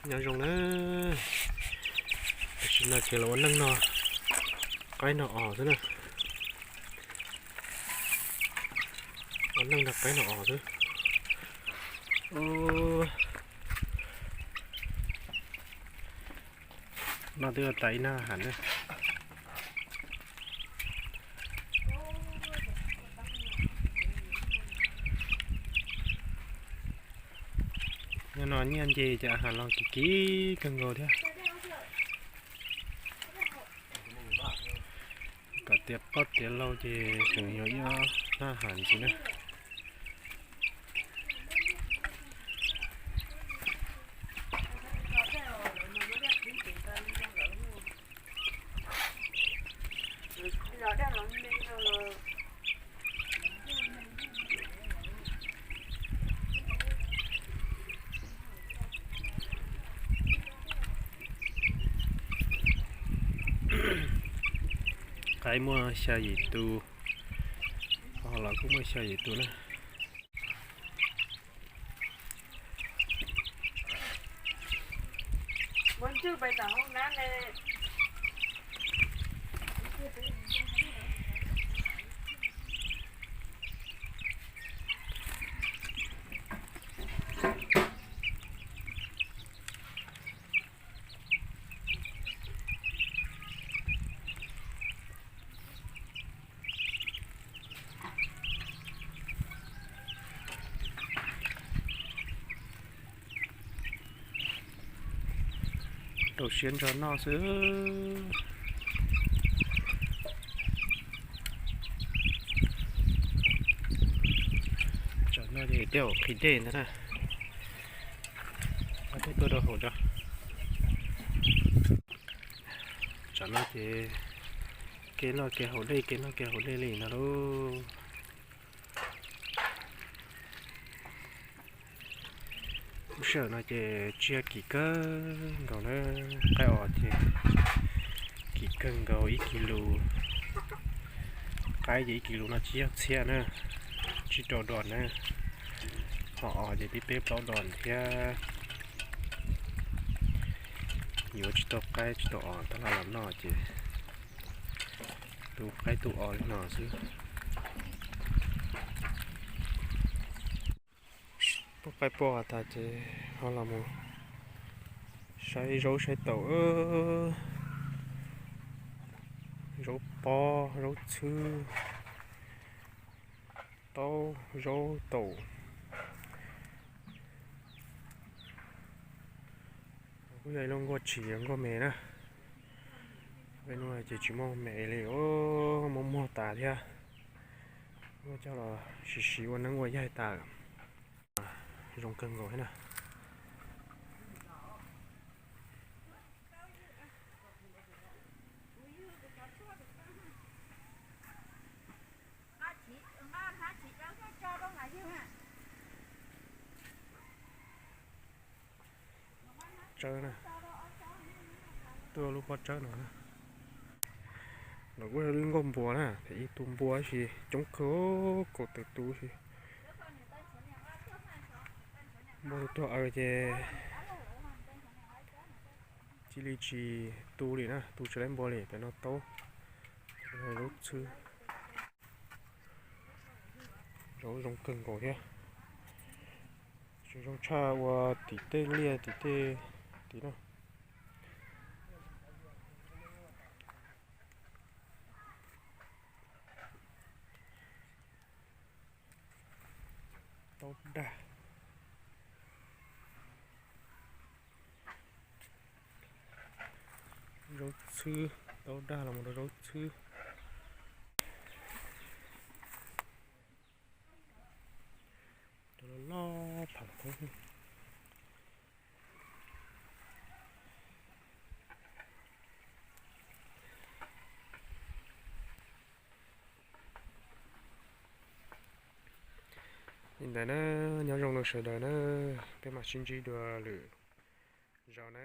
Nyob zoo na, tam sim no ces los ua neej nrog qaib nrog os xwb na. Ua neej nrog qaib nrog os xwb. Noj twb tas ib nab ham na. Nyob no nyiaj nce ces a has los kim kim kawg nkaus thiab. Kom tiav poj tiav lau ces tseem yog ib ob nab ham ntxiv na. Qaib muaj xya yim tus, ho los kuj muaj xya yim tus na. Rau siab ntso noj xwb. Tsam no ces tej zaum qhis dej ntag na. Tej tuaj rau hauv tso. Tsam no ces kev noj kev haus dej, kev noj kev haus dej li no lauj. Lub sij hawm no ces tsiaj kim kawg nkaus na, qaib os ces kim kawg nkaus ib kis lus. Qaib ces ib kis lus no tsib caug txhiab na, tsib rau dos na, ho os ces tib peb plaub dos thiab. Yuav tsis tau qaib tsis tau os tag los noj ces tu qaib tu os li no xwb. Pub qaib pub os tas ces ho los mus saib zaub saib taum, zaub pob zaub txhwb, taub zaub taum. Kuj yog ib lub nkuaj tshis nkuaj me na. Peb nuav ces tsis muaj me li, muaj muag tas thiab. Muaj coj los siv siv ua neeb ua yaig tas. Zoo kawg nkaus thiab na. Tsawb na, tuaj lub pob tsawb no na. Los kuj yog lub nkuaj npua na, ib tug npua tab sis coob kawg, kaum tawm tus sis. Npua tus tuag aws ces cia li tsis tu li na, tu tsis laib npua li, pem no taub, zaub txhwb. Zaub zoo kawg nkaus thiab. Tseem zoo tshaj ua tim tej liaj tim tej tid na. Taub dag, zaub txhwb, taub dag los mus rau zaub txhwb. Cov loj loj pam thoob. Li ntawd na, nyob zoo rau sawv daws na, peb mam sib ntsib dua lwm zaus na.